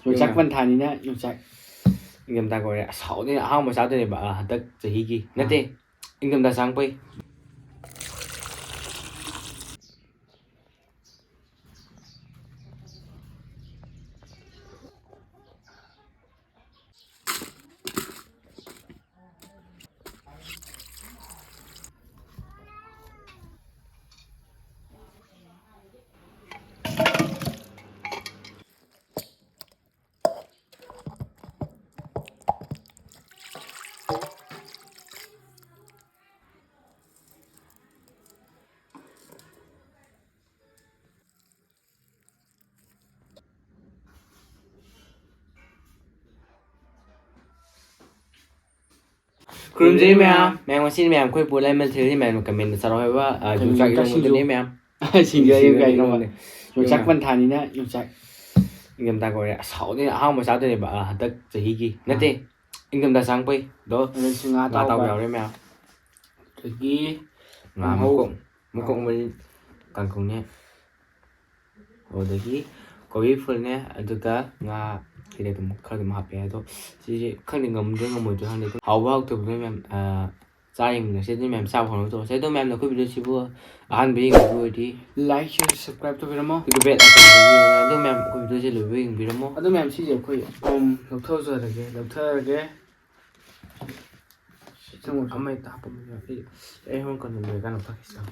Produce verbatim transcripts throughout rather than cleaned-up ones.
ꯌꯣꯡꯆꯥꯛ ꯄꯟꯊꯥꯅꯤꯅ ꯌꯣꯡꯆꯥꯛ꯫ ꯏꯪꯊꯝꯊꯥ ꯀꯧꯔꯦ꯫ ꯑꯁ, ꯍꯥꯎꯗꯣꯏꯅꯦ꯫ ꯑꯍꯥꯎꯕ ꯆꯥꯗꯣꯏꯅꯦꯕ, ꯑ, ꯍꯟꯗꯛ ꯆꯍꯤꯒꯤ꯫ ꯅꯠꯇꯦ, ꯑꯥ꯫ ꯏꯪꯊꯝꯊꯥ ꯆꯪꯉꯛꯄꯩ꯫ ꯈꯨꯔꯨꯝꯖꯔꯤ ꯃꯌꯥꯝ꯫ ꯃꯌꯥꯝ, ꯉꯁꯤꯗꯤ ꯃꯌꯥꯝ ꯑꯩꯈꯣꯏ ꯄꯨ ꯂꯥꯏꯃꯟ ꯊꯤꯔꯗꯤ ꯃꯌꯥꯝꯅ comment ꯆꯥꯔꯣ ꯍꯥꯏꯕ, ꯑ, ꯀꯩꯅꯣ, ꯌꯣꯡꯆꯥꯛ ꯌꯣꯡꯆꯥꯛ ꯏꯔꯣꯟꯕꯗꯨꯅꯦ ꯁꯤꯡꯖꯨ꯫ ꯃꯌꯥꯝ꯫ ꯁꯤꯡꯖꯨ ꯍꯥꯏꯌꯨ ꯀꯩꯅꯣ? ꯏꯔꯣꯟꯕꯅꯦ꯫ ꯌꯣꯡꯆꯥꯛ ꯌꯣꯡꯆꯥꯛ꯫ ꯄꯟꯊꯥꯅꯤꯅ ꯌꯣꯡꯆꯥꯛ꯫ ꯏꯪꯊꯝꯊꯥ ꯀꯧꯔꯦ꯫ ꯑꯁ, ꯍꯥꯎꯗꯣꯏꯅꯦ꯫ ꯑꯍꯥꯎꯕ ꯆꯥꯗꯣꯏꯅꯦꯕ, ꯑ, ꯍꯟꯗꯛ ꯆꯍꯤꯒꯤ꯫ ꯅꯠꯇꯦ, ꯑꯥ꯫ ꯏꯪꯊꯝꯊꯥ ꯆꯪꯉꯛꯄꯩꯗꯣ꯫ ꯑꯗꯒꯤ ꯉꯥ ꯉꯥ ꯑꯇꯥꯎꯕ ꯑꯇꯥꯎꯕ꯫ ꯌꯥꯎꯔꯦ ꯃꯌꯥꯝ꯫ ꯑꯗꯒꯤ ꯉꯥ ꯀꯥꯡꯍꯧ꯫ ꯃꯀꯣꯛ, ꯃꯀꯣꯛ ꯃꯔꯤ ꯀꯥꯡꯈꯧꯅꯦ꯫ ꯑꯗꯒꯤ ꯀꯣꯕꯤ ꯐꯨꯜꯅꯦ, ꯑꯗꯨꯒ ꯉꯥ ꯀꯩꯀꯩ ꯑꯗꯨꯝ ꯈꯔ ꯑꯗꯨꯝ ꯍꯥꯞꯄꯦ꯫ ꯑꯗꯣ ꯁꯤꯁꯦ ꯈꯪꯗꯦ ꯉꯝꯗꯣꯏ ꯉꯝꯃꯣꯏꯗꯣꯏ ꯈꯪꯗꯦ꯫ ꯑꯗꯨꯝ ꯍꯥꯎꯕ ꯍꯥꯎꯇꯕꯗꯣ ꯃꯌꯥꯝ, ꯑ, ꯆꯥ ꯌꯦꯡꯃꯤꯟꯅꯁꯦ꯫ ꯑꯗꯨ ꯃꯌꯥꯝ ꯆꯥꯕ ꯐꯪꯅꯕ ꯇꯧꯔꯁꯦ꯫ ꯑꯗꯣ ꯃꯌꯥꯝꯅ ꯑꯩꯈꯣꯏ video ꯁꯤꯕꯨ ꯑꯍꯥꯟꯕ ꯌꯦꯡꯕꯤꯕ ꯑꯣꯏꯔꯗꯤ like, share, subscribe ꯇꯧꯕꯤꯔꯝꯃꯣ꯫ ꯑꯗꯨꯒ bell icon ꯇꯧꯕꯤꯔꯝꯃꯣ꯫ ꯑꯗꯣ ꯃꯌꯥꯝ ꯑꯩꯈꯣꯏ video ꯁꯦ ꯂꯣꯏꯕ ꯌꯦꯡꯕꯤꯔꯝꯃꯣ꯫ ꯑꯗꯣ ꯃꯌꯥꯝ ꯁꯤꯁꯦ ꯑꯩꯈꯣꯏ, ꯎꯝ, ꯂꯧꯊꯣꯛꯆꯔꯒꯦ, ꯂꯧꯊꯔꯒꯦ꯫ ꯁꯤ ꯊꯝꯃꯣ꯫ ꯑꯃ ꯍꯦꯛꯇ ꯍꯥꯞꯄꯝꯃꯣ꯫ ꯑꯩ, ꯑꯩ ꯍꯣꯔꯦꯟ ꯀꯣꯟꯅ ꯂꯣꯏꯔꯀꯥꯟꯗ ꯐꯛꯈꯤꯁꯤ ꯂꯥꯎ꯫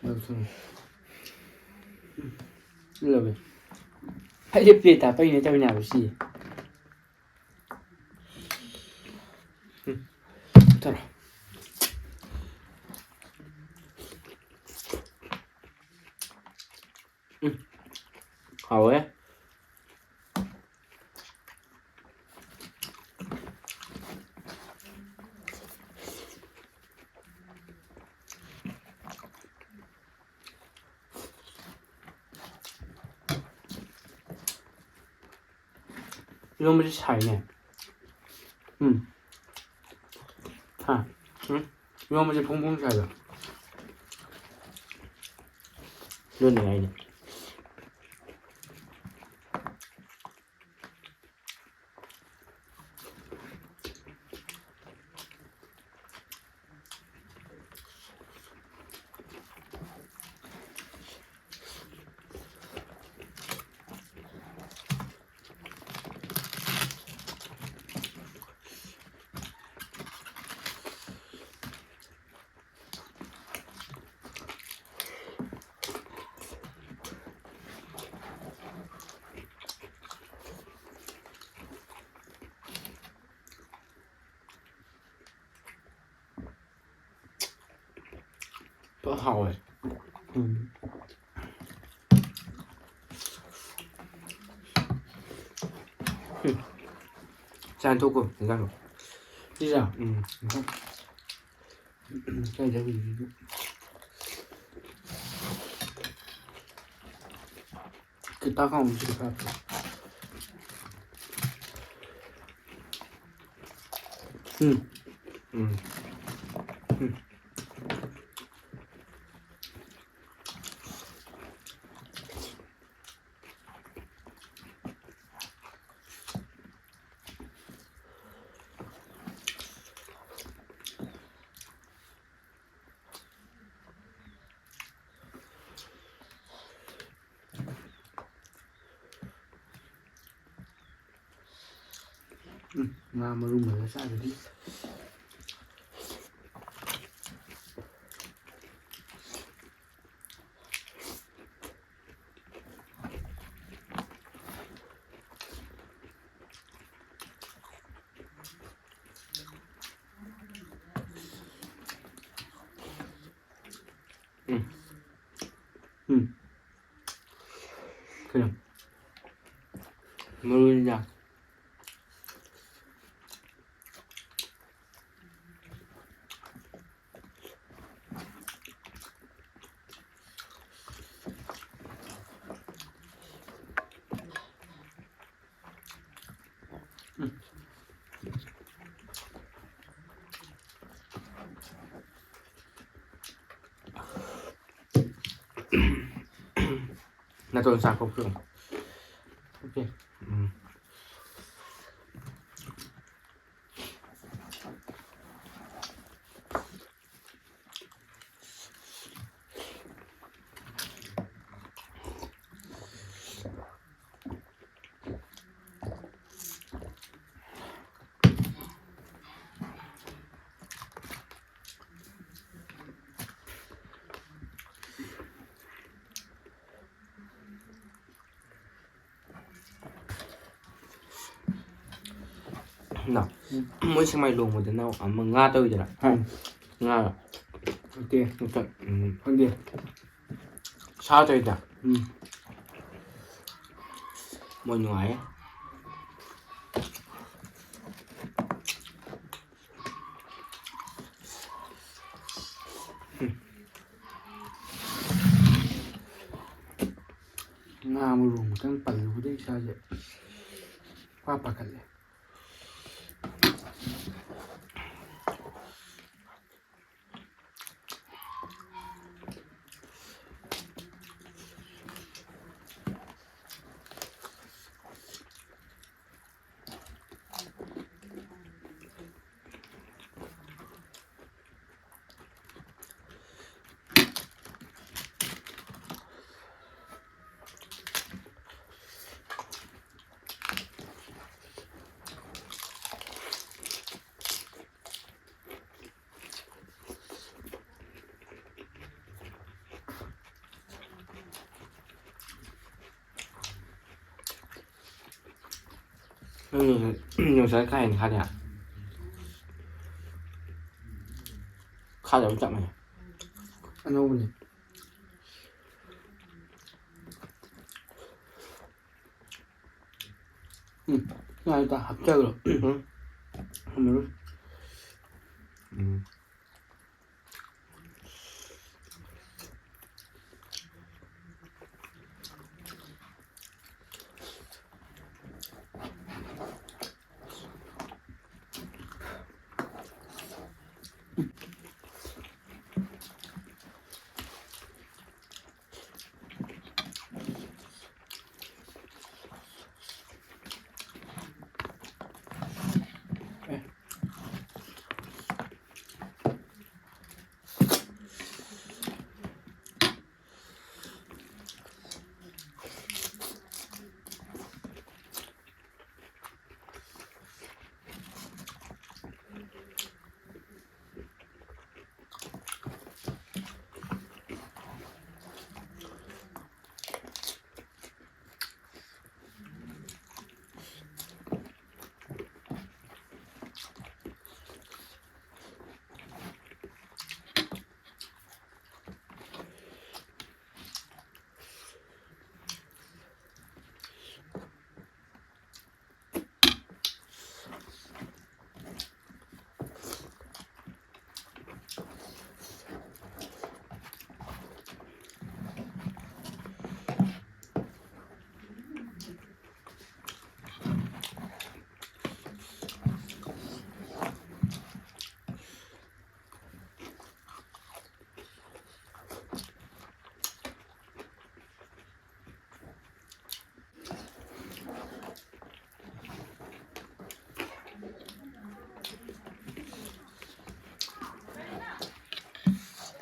ꯂꯧꯊꯣꯛꯑꯣ꯫ ꯎꯝ꯫ ꯂꯧꯋꯦ꯫ ꯑꯩꯁꯦ plate ꯇ ꯍꯥꯞꯄꯛꯏꯅꯦ ꯇꯧꯔꯤꯅꯦ ꯍꯥꯏꯕ ꯁꯤ꯫ ꯎꯝ꯫ ꯆꯠꯂꯣ꯫ ꯎꯝ꯫ ꯍꯥꯎꯋꯦ꯫ ꯏꯔꯣꯝꯕꯁꯦ ꯁꯥꯏꯅꯦ꯫ ꯎꯝ꯫ ꯍꯥ? ꯎꯝ? ꯏꯔꯣꯝꯕꯁꯦ ꯐꯣꯡ ꯐꯣꯡ ꯁꯥꯏꯕ꯫ ꯂꯣꯟꯅꯤꯡꯉꯥꯏꯅꯤ꯫ ꯍꯥꯎꯋꯦ꯫ ꯎꯝ꯫ ꯎꯝ꯫ ꯆꯥꯟ ꯊꯣꯛꯈꯣ ꯏꯟꯖꯥꯡꯗꯣ꯫ ꯁꯤꯔꯥ? ꯎꯝ꯫ ꯏꯟꯖꯥꯡ꯫ ꯀꯥꯏꯗ ꯍꯧꯖꯤꯛ? ꯈꯤꯇꯪ ꯍꯥꯎꯕꯁꯤꯗꯤ ꯈꯔ ꯐꯩ꯫ ꯎꯝ꯫ ꯎꯝ꯫ ꯎꯝ꯫ ꯎꯝ, ꯉꯥ ꯃꯔꯨꯝ ꯍꯜꯂ ꯆꯥꯗꯗꯤ꯫ ꯎꯝ꯫ ꯎꯝ꯫ ꯀꯩꯅꯣ? ꯃꯔꯨꯅꯤꯗ꯫ ꯅꯥꯇꯣꯟ ꯆꯥꯛꯄ ꯐꯨꯜ꯫ ꯑꯣꯀꯦ꯫ ꯎꯝ꯫ ꯅ, ꯃꯣꯏ ꯁꯦꯛꯃꯥꯏ ꯂꯨꯍꯣꯡꯕꯗꯅ ꯑꯃ ꯉꯥ ꯇꯧꯋꯤꯗꯅ꯫ ꯎꯝ꯫ ꯉꯥ꯫ ꯅꯠꯇꯦ, ꯅꯠꯇꯦ꯫ ꯎꯝ, ꯈꯪꯗꯦ꯫ ꯁꯥ ꯇꯧꯔꯤꯗ꯫ ꯎꯝ꯫ ꯃꯣꯏ ꯅꯨꯡꯉꯥꯏꯌꯦ꯫ ꯎꯝ꯫ ꯉꯥ ꯃꯔꯨ ꯑꯃꯇꯪ ꯄꯜꯂꯨꯕꯗ ꯏꯁꯥꯁꯦ ꯄꯥ ꯄꯥꯈꯠꯂꯦ꯫ ꯅꯪ ꯉꯁꯥꯏ, ꯉꯁꯥꯏ ꯀꯥ ꯍꯦꯟꯅ ꯈꯥꯗꯦ ꯍꯥ? ꯈꯥꯗꯕ ꯆꯞ ꯃꯥꯟꯅꯩ꯫ ꯑꯅꯧꯕꯅꯦ꯫ ꯎꯝ, ꯉꯥ ꯍꯦꯛꯇ ꯍꯥꯞꯆꯜꯂꯣ꯫ ꯎꯝ꯫ ꯊꯝꯃꯔꯣꯏ꯫ ꯎꯝ꯫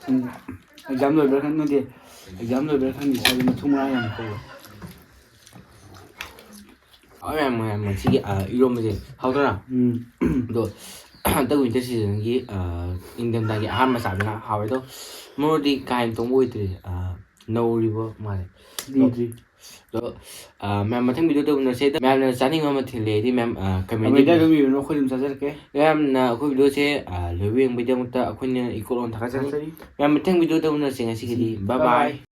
ꯎꯝ꯫ ꯑꯦꯛꯖꯥꯝ ꯂꯣꯏꯕ꯭ꯔꯥ ꯈꯪꯗꯦ, ꯑꯦꯛꯖꯥꯝ ꯂꯣꯏꯕ꯭ꯔꯥ ꯈꯪꯗꯦ, ꯁ꯭ꯋꯥꯏꯗ ꯃꯊꯨꯝ ꯃꯔꯥꯡ ꯌꯥꯝ ꯍꯧꯋꯦ꯫ ꯍꯥꯎꯋꯦ ꯌꯥꯝ, ꯌꯥꯝ, ꯉꯁꯤꯒꯤ, ꯑ, ꯏꯔꯣꯝꯕꯁꯦ ꯍꯥꯎꯗ꯭ꯔꯥ? ꯎꯝ꯫ ꯑꯗꯣ ꯍꯟꯗꯛ ꯋꯤꯟꯇꯔ ꯁꯤꯖꯟꯒꯤ, ꯑ, ꯏꯪꯊꯝꯊꯥꯒꯤ ꯑꯍꯥꯟꯕ ꯆꯥꯕꯅ ꯍꯥꯎꯋꯦ꯫ ꯑꯗꯣ ꯃꯣꯔꯣꯛꯇꯤ ꯀꯥ ꯍꯦꯟꯅ ꯊꯣꯡꯕ ꯑꯣꯏꯗ꯭ꯔꯤ, ꯑ, ꯅꯧꯔꯤꯕ ꯃꯥꯜꯂꯦ꯫ ꯂꯤꯗ꯭ꯔꯤ꯫ ꯑꯗꯣ, ꯑ, ꯃꯌꯥꯝ ꯃꯊꯪ ꯚꯤꯗꯤꯑꯣꯗ ꯎꯅꯁꯦ꯫ ꯑꯗꯣ ꯃꯌꯥꯝꯅ ꯆꯥꯅꯤꯡꯕ ꯃꯊꯦꯜ ꯂꯩꯔꯗꯤ ꯃꯌꯥꯝ, ꯑ, comment ꯀꯃꯦꯟꯗ ꯑꯗꯨꯝ ꯏꯕꯤꯔꯣ, ꯑꯩꯈꯣꯏ ꯑꯗꯨꯝ ꯆꯥꯖꯔꯛꯀꯦ꯫ ꯃꯌꯥꯝꯅ ꯑꯩꯈꯣꯏ ꯚꯤꯗꯤꯑꯣꯁꯦ, ꯑ, ꯂꯣꯏꯕ ꯌꯦꯡꯕꯒꯤꯗꯃꯛꯇ ꯑꯩꯈꯣꯏꯅ ꯏꯀꯣꯛ ꯂꯥꯎꯅ ꯊꯥꯒꯠꯆꯔꯤ꯫ ꯊꯥꯒꯠꯆꯔꯤ꯫ ꯃꯌꯥꯝ ꯃꯊꯪ ꯚꯤꯗꯤꯑꯣꯗ ꯎꯅꯁꯦ꯫ ꯉꯁꯤꯒꯤꯗꯤ ꯎꯝ, bye bye bye꯫